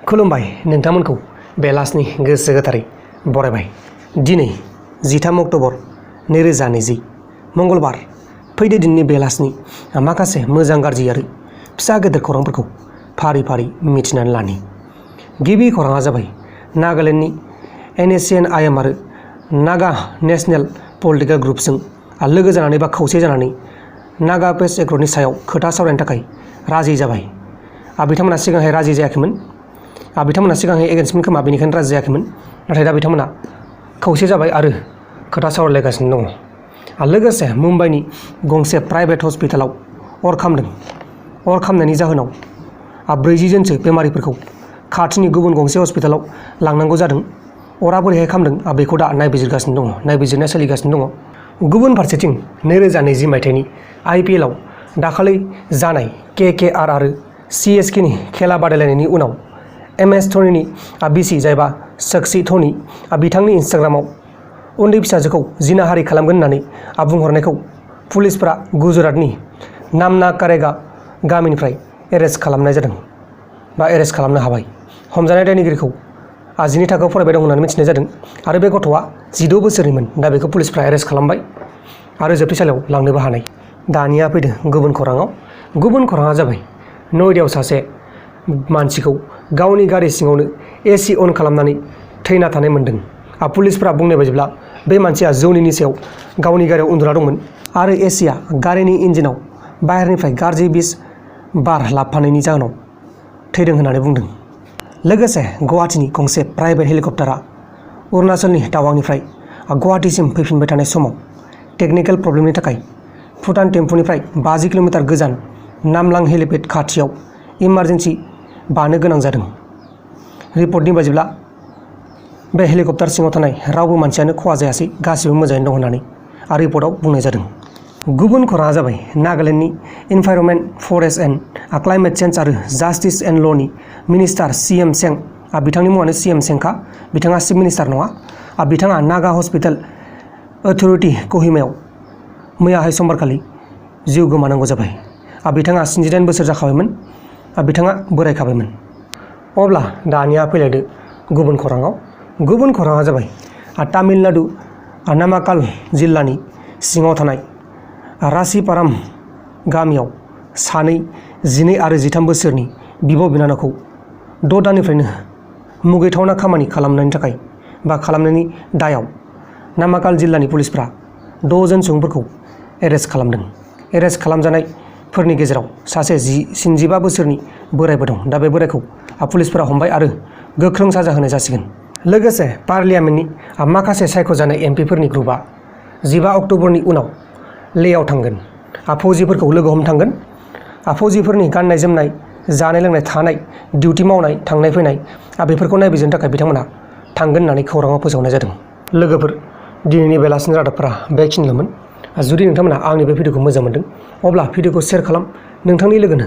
खुलुमबाय नोंथांमोनखौ बेलासिनि गोसो गोथारै बरायबाय। दिनै 13 अक्ट'बर 2020 मंगलबार। फैदो दिननि बेलासिनि माखासे मोजां गाज्रि आरो फिसा गेदेर खौरांफोरखौ फारि फारि मिथिनानै लानि। गिबि खौराङा जाबाय नागालेन्डनि NACN-IM आरो नागा नेशनेल पलिटिकेल ग्रुपजों लोगो जानानै बा खौसे जानानै नागा पेस एक्टनि सायाव खोथा सावरायनो थाखाय राजि जाबाय। बिथांमोना सिगांहाय राजि जायाखैमोन। बिथांमोना सिगांहाय एगेन्स्टमोन खोमा, बेनिखायनो राजि जायाखैमोन। नाथाय दा बिथांमोना खौसे जाबाय आरो खोथा सावरायलायगासिनो दङ। लोगोसे मुम्बाइनि गंसे प्राइभेट हस्पिटालाव अर खामदों। अर खामनायनि जाहोनाव 40 जनसो बेमारिफोरखौ खाथिनि गुबुन गंसे हस्पिटालाव लांनांगौ जादों। अरा बोरैहाय खामदों बेखौ दा नायबिजिरगासिनो दङ, नायबिजिरनाया सोलिगासिनो दङ। गुबुन फारसेथिं 2020 मायथाइनि IPL आव दाखालै जानाय KKR आरो CSKनि खेला बादायलायनायनि उनाव MS धनीनि बिसि जायबा साक्षी धनी बिथांनि इन्स्टाग्रामाव उन्दै फिसाजोखौ जिनाहारि खालामगोन होननानै बुंहरनायखौ पुलिसफोरा गुजरातनि नामनाकारेगा गामिनिफ्राय एरेस्ट खालामनाय जादों बा एरेस्ट खालामनो हाबाय। हमजानाय दायनिगिरिखौ 10 थाखोआव फरायबाय दं होननानै मिथिनाय जादों आरो बे गथ'आ 16 बोसोरनिमोन। दा बेखौ पुलिसफ्रा एरेस्ट खालामबाय आरो जोबथेसालियाव लांनोबो हानाय। दानिया फैदो गुबुन खौराङाव। गुबुन खौराङा जाबाय नयदायाव सासे मानसिखौ गावनि गारि सिङावनो AC अन खालामनानै थैना थानाय मोन्दों। पुलिसफ्रा बुंनाय बायदिब्ला बे मानसिया जौनि निसायाव गावनि गारियाव उन्दुना दंमोन आरो ACआ गारिनि इन्जिनाव बाहेरनिफ्राय गाज्रि बिस बार लाबोफानायनि जाहोनाव थैदों होननानै बुंदों। लोगोसे गुवाहाटीनि गंसे प्राइभेट हेलिकप्टारा अरुणाचलनि टावांनिफ्राय गुवाहाटीसिम फैफिनबाय थानाय समाव टेकनिकेल प्रब्लेमनि थाखाय भुटान टेम्पुनिफ्राय 50 किल'मिटार गोजान नामलां हेलिपेड खाथियाव इमारजेन्सि बानो गोनां जादों। रिपर्टनि बायदिब्ला बे हेलिकप्टार सिङाव थानाय रावबो मानसियानो खहा जायासै, गासिबो मोजाङैनो दं होननानै रिपर्टआव बुंनाय जादों। गुबुन खौराङा जाबाय नागालेन्डनि environment, forest and climate change आरो जास्टिस एन्ड ल'नि मिनिस्टार CM सें। बिथांनि मुङानो CM सेंखा, बिथाङा चिफ मिनिस्टार नङा। बिथाङा नागा हस्पिटाल अथ'रिटि कहिमायाव मैयाहाय समबारखालि जिउ गोमानांगौ जाबाय। बिथाङा 78 बोसोर जाखाबायमोन। बिथाङा बोरायखाबायमोन। अब्ला दानिया फैलायदो गुबुन खौराङाव। गुबुन खौराङा जाबाय तामिलनाडु नामाक्काल जिल्लानि सिङाव थानाय रासिपाराम गामियाव सानै 12 आरो 13 बोसोरनि बिब' बिनानावखौ 6 दाननिफ्रायनो मुगैथावना खामानि खालामनायनि थाखाय बा खालामनायनि दायाव नामाक्काल जिल्लानि पुलिसफ्रा 6 जन सुबुंफोरखौ एरेस्ट खालामदों। एरेस्ट खालामजानायफोरनि गेजेराव सासे 75 बोसोरनि बोरायबो दं। दा बे बोरायखौ पुलिसफोरा हमबाय आरो गोख्रों साजा होनाय जासिगोन। लोगोसे पार्लियामेन्टनि माखासे सायख'जानाय MPफोरनि ग्रुपआ 15 अक्ट'बरनि उनाव लेहआव थांगोन। फौजिफोरखौ लोगो हमनो थांगोन। फौजिफोरनि गाननाय जोमनाय, जानाय लोंनाय, थानाय, डिउटि मावनाय, थांनाय फैनाय बेफोरखौ नायबिजिरनो थाखाय बिथांमोना थांगोन होननानै खौराङाव फोसावनाय जादों। लोगोफोर, दिनैनि बेलासिनि रादाबफोरा बेखिनिल'मोन। जुदि नोंथांमोना आंनि बे भिडिअखौ मोजां मोनदों अब्ला भिडिअखौ शेयार खालाम, नोंथांनि लोगोनो